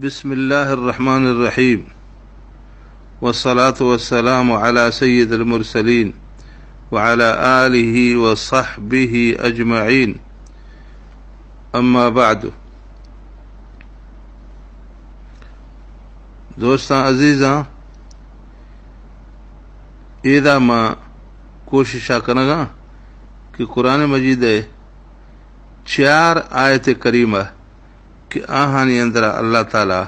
بسم الله الرحمن الرحيم. والصلاة والسلام على سيد المرسلين وعلى آله وصحبه أجمعين. أما بعد. دوستاں عزیزاں، ایدا ما کوشش کنگاں کہ قرآن مجید ءِ چار آیت کریمہ کہ آہانی اندرا اللہ تعالی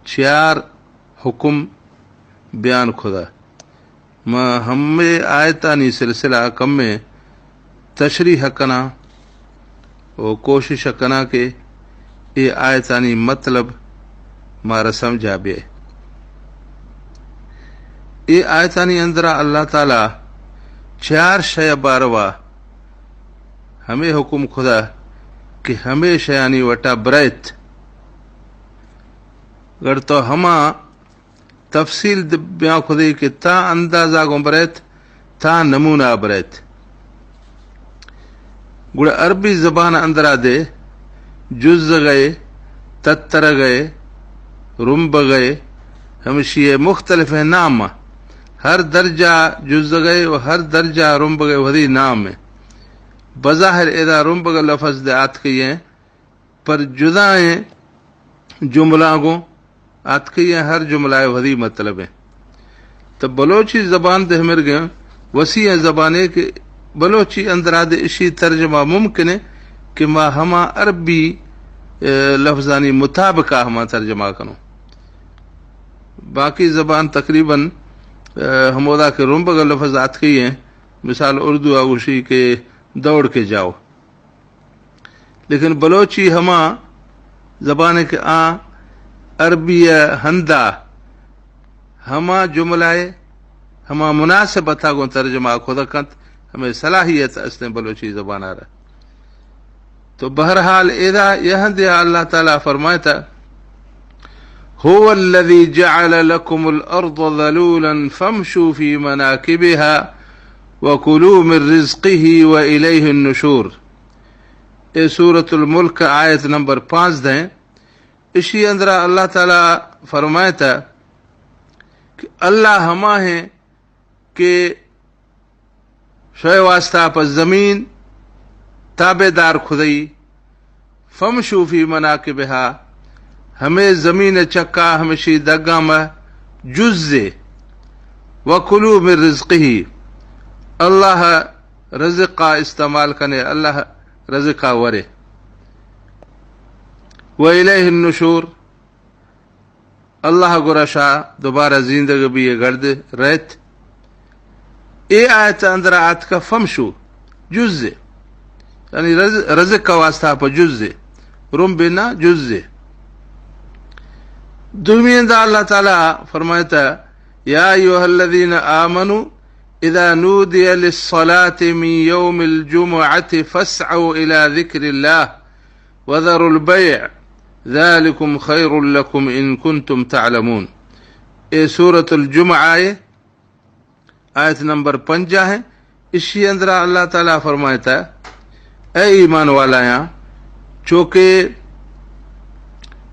چار حکم بیان کھدا۔ ما ہمے آیتانی سلسلہ کمے تشریح کناں و کوشش کناں کہ اے آیتانی مطلب مارا سمجھا بے۔ اے آیتانی اندرا اللہ تعالی چار شے باروا ہمے حکم کھدا کہ ہمے شیانی وٹا برایت۔ گڑ تو ہما تفصیل د-، بیان کھدی کہ تا اندازہ گوں برایت، تا نمونہ برایت۔ گڑا عربی زبان اندرا دے جزگئے، تترگئے، رمبگئے، ہمشی مختلف نام۔ ہر درجہ جزگئے و ہر درجہ رمبگئے وھدی نام ایں۔ بظاہر ادا رمبگ لفظ دے آتکئی ایں، پر جدائیں جملہ گوں آتکئی ایں، ہر جملہ ءِ وھدی مطلب ایں۔ تو بلوچی زبان دے ہمرگیں وسیع زبانے کہ بلوچی اندرا دے اشی ترجمہ ممکن ایں کہ ما ہما عربی، اے، لفظانی مطابقہ ہما ترجمہ کنوں۔ باقی زبان تقریباً، اے، ہمودا کہ رمبگ لفظ آتکئی ایں، مثال اردو آ گوشی کہ دوڑ کے جاؤ۔ لیکن بلوچی ہما زبان ایں کہ آ عربی ءِ ہندا ہما جملہ ءِ ہما مناسبت ءَ گوں ترجمہ کھدا کنت، ہمے صلاحیت استیں بلوچی زبان ءَ را۔ تو بہرحال ادا یہ ہندے اللہ تعالی فرمائتا، هو الذي جعل لكم الأرض ذلولا فامشوا في مناكبها وكلوا من رزقه وإليه النشور۔ اے سورۃ الملک آیت نمبر پانزدہ ایں۔ اشی اندرا اللہ تعالی فرمائتا کہ اللہ ہما ایں کہ شے واسطہ پہ زمین تابعدار کھدئی، فامشوا فی مناکبہا، ہمے زمین چکا ہمشی دگاں مہ جزے، وکلوا من رزقہ، اللہ رزقا استعمال کنے، اللہ رزقا ورے، و الیہ النشور، اللہ گرا شا دوبارہ زندگ بی گڑد رہت۔ اے آیت اندر آتکا فمشو جزے، یعنی رز-، رزق کا واسطہ پہ جزے، رم بنا جزے۔ دومی اندا اللہ تعالی فرمائتا، یا ایھا الذین آمنوا اذا نودی للصلاة من یوم الجمعة فاسعوا الی ذکر اللہ وذروا البیع ذالکم خیر لکم ان کنتم تعلمون۔ اے سورۃ الجمعہ اے، آیت نمبر پنجاہ اے۔ اشی اندرا اللہ تعالی فرمائتا، اے ایمان والایاں، چوکہ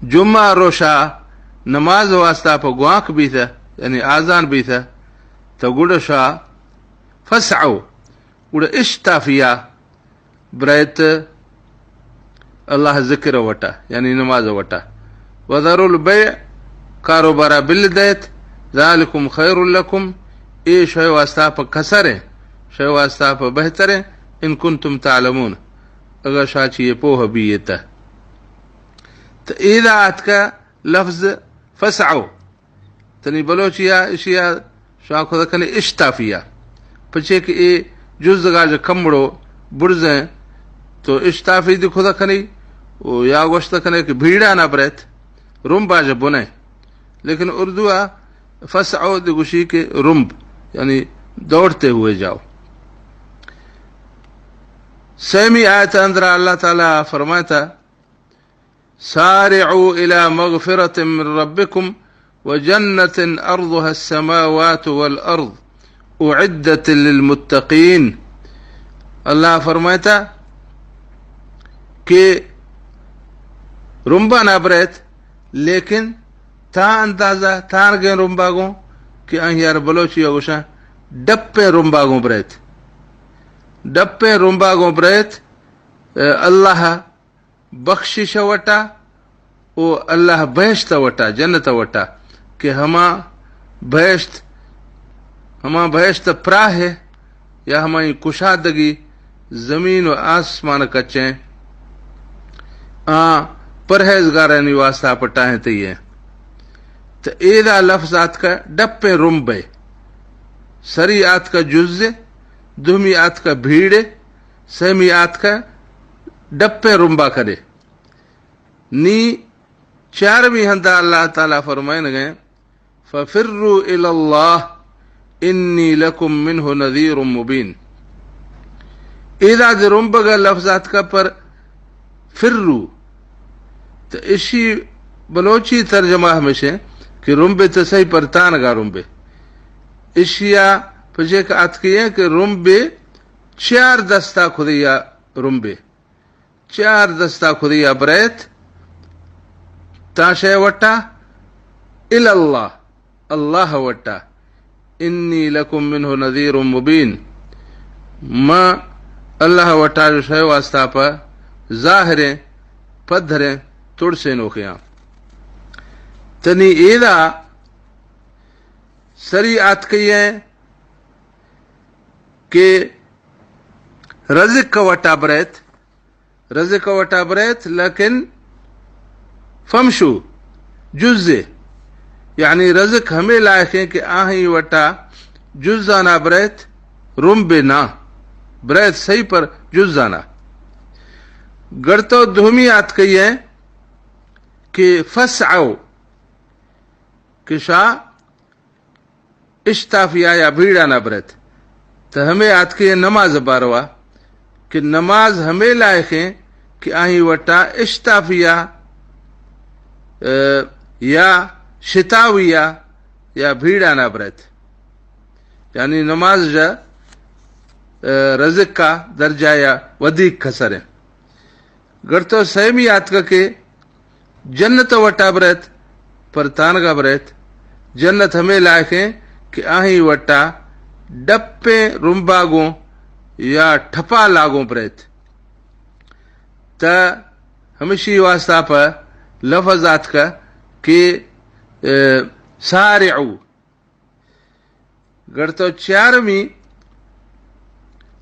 جمعہ روشا نماز واسطہ پہ گوانک بیتا، یعنی آزان بیتا، تو گڑا شا فسعوا، گڑا اشتافیا، برایت اللہ ذکر وٹا، یعنی نماز وٹا۔ وذروا البیع، کاروبارا بل دیت، ذالکم خیر لکم، اے شے واسطہ پہ کسریں، شے واسطہ پہ بہتریں، ان کنتم تعلمون، اگر شاچی پوہ بیتا۔ تو ایدا آتکا لفظ فسعوا۔ تنی بلوچیا اشیا شا کھدا کنے اشتافیا۔ پچے کہ اے جزگا جا کمڑو برزیں تو اشتافی دی کھدا کنے، او یا گوشت کنے کہ بھیڑا نہ برت، رمبا جا بنے۔ لیکن اردو فسعوا دی گوشی کہ رمب، یعنی دوڑتے ہوئے جاؤ۔ سیمی آیت اندرا اللہ تعالی فرمائتا، سارعوا إلى مغفرة من ربكم وجنة عرضها السماوات والأرض أعدت للمتقين۔ اللہ فرمائتا کہ رمبا نہ برایت، لیکن تا اندازہ تانگیں رمبا گوں کہ آہیار بلوچی ءَ گوشاں ڈپیں رمبا گوں بریت۔ ڈپیں رمبا گوں بریت، اے، اللہ بخشش ءِ وٹا او اللہ بہشت ءِ وٹا، جنت ءِ وٹا، کہ ہما بہشت، ہما بہشت پراہ ءَ یا ہمائی کشادگی زمین و آسمان کچیں آ پرہیزگارانی واسطہ پٹاہیں تئی ایں۔ تو ایدا لفظ آتکا ڈپیں رمبے، سری آتکا جزے، دومی آتکا بھیڑے، سیمی آتکا ڈپیں رمبا کنے۔ نی چارمی ہندا اللہ تعالیٰ فرمائنگیں، ففروا الی اللہ انی لکم منہ نذیر مبین۔ ایدا دے رمبگا لفظ آتکا پر فروا، تو اشی بلوچی ترجمہ ہمیشیں کہ رمبے تو سہی پر تانگا رمبے۔ اشیا پجیک آتکی ہیں کہ رمبے چار دستا خدیا رمبے۔ چار دستا خدیا بریت، تاں شے وٹا، الی اللہ، اللہ وٹا، انی لکم منہ نذیر مبین، ما اللہ وٹا جو شے واسطہ پہ ظاہریں، پدھریں، تڑسینوکیاں۔ تنی ایدا سری آتکئی ہیں کہ رزق وٹا بریت، رزق وٹا بریت، لیکن فمشو، جزے، یعنی رزق ہمے لائخیں کہ آہی وٹا جزانا بریت، رمبے نا بریت، سہی پر جزانا۔ گڑتو دومی آتکئی ہیں کہ فسعوا، کہ شا اشتافیا یا بھیڑا نہ بریت۔ تو ہمے آتکے نماز باروا کہ نماز ہمے لائخیں کہ آہی وٹا اشتافیا، اے، یا شتاویا یا بھیڑا نہ بریت۔ یعنی نماز جا، اے، رزق کا درجہ یا ودیک کسریں۔ گڑتو سیمی آتکا کہ جنت وٹا بریت، پر تانگا بریت۔ جنت ہمے لائخیں کہ آہی وٹا ڈپیں رمباگوں یا ٹھپا لاگوں بریت۔ تا ہمشی واسطہ پہ لفظ آتکا کہ، اے، سارعوا۔ گڑتو چارمی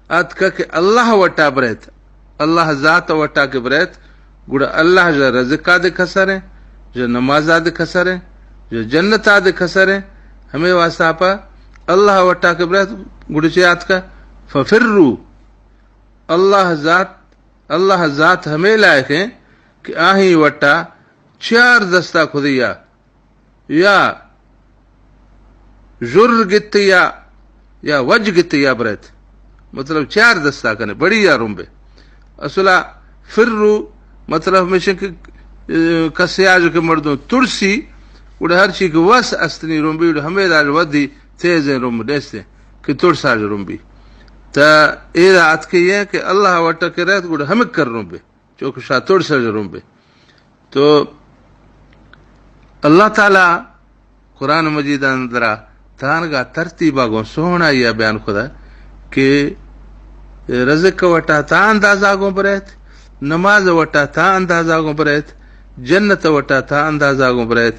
آتکا کہ اللہ وٹا بریت، اللہ ذات وٹا کہ بریت، گڑا اللہ جا رزقا دے کسریں، جا نمازا دے کسریں، جا جنتا دے کسریں۔ ہمے واسطہ پہ اللہ وٹا کہ بریت، گڑا چے آتکا؟ ففروا۔ اللہ ذات، اللہ ذات ہمے لائخیں کہ آہی وٹا چار دستا خدیا یا ژر گتیا، یا وج گتیا بریت۔ مطلب چار دستا کنے، بڑی یا رمبے۔ اصلا فروا مطلب ہمیشہ کہ، اے، کسیاج کے مردم ترسی، گڑا ہر چی کہ وس استنی رمبی، گڑا ہمے داج ودی تیزیں رمب نیستیں کہ ترساج رمبی۔ تا ایدا آتکے ہیں کہ اللہ وٹا کہ رہت، گڑا ہمک کر رمبے۔ چوکہ شا ترساج رمبے۔ تو اللہ تعالی قرآن مجید اندرا تانگا ترتیبا گوں سوہنائی بیان کتا کہ رزق وٹا تا اندازہ گوں بریت، نماز وٹا تا اندازہ گوں بریت، جنت وٹا تا اندازہ گوں بریت،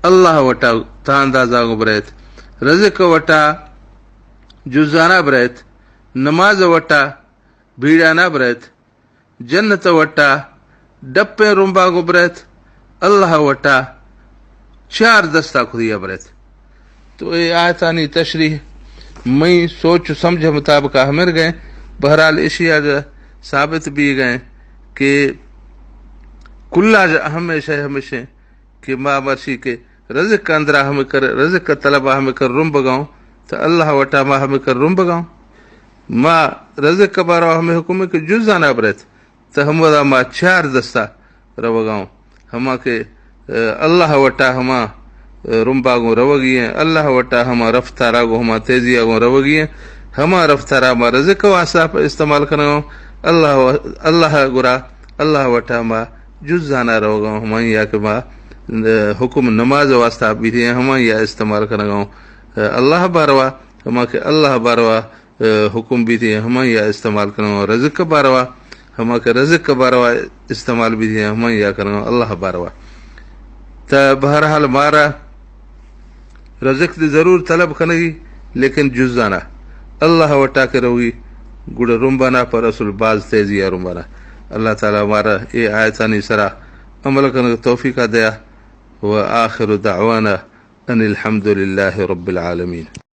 اللہ وٹا تا اندازہ گوں بریت، رزق وٹا جزانہ بریت، نماز وٹا بھیڑانہ بریت، جنت وٹا ڈپیں رمبا گوں بریت، اللہ وٹا چار دستا خدیا بریت۔ تو اے آیتانی تشریح مئی سوچ و سمجھ مطابق ہمر گئے۔ بہرحال اشیا جا ثابت بھی گئے کہ کلا جا اہم شے ہمیشیں کہ ما مرشی کہ رزق اندرا ہمے کر، رزق طلبا ہمے کر رمبگاؤں، تو اللہ وٹا ما ہمے کر رمبگاؤں۔ ما رزق باروا ہمے حکم کہ جزانہ بریت، تو ہمودا ما چار دستا روگاؤں۔ ہما کہ، اے، اللہ وٹا ہما، اے، رمبا گوں روگی ہیں، اللہ وٹا ہما رفتارا گوں ہما تیزیا گوں روگی ہیں، ہما رفتارا ما رزق واسطہ پہ استعمال کنگاؤں۔ اللہ و-، اللہ گرا، اللہ وٹا ما جزانا روگاؤں، ہمائی یا کہ ما حکم نماز واسطہ بیتی ہیں، ہمائی یا استعمال کنگا ہوں۔ اللہ باروا، ہما کہ اللہ باروا حکم بیتی ہیں، ہمائی یا استعمال کنگا ہوں۔ رزق باروا، ہما کہ رزق باروا استعمال بیتی ہیں، ہمائی یا کنگا ہوں اللہ باروا۔ تا بہرحال مارا رزق دی ضرور طلب کنگی، لیکن جزانا اللہ وٹا کے روگی، گڑا رنبانا پر اصل باز تیزی آ رنبانا۔ اللہ تعالی مارا اے آیتانی سرا عمل کنگ توفیقا دیا۔ وآخر دعوانا ان الحمد للہ رب العالمین۔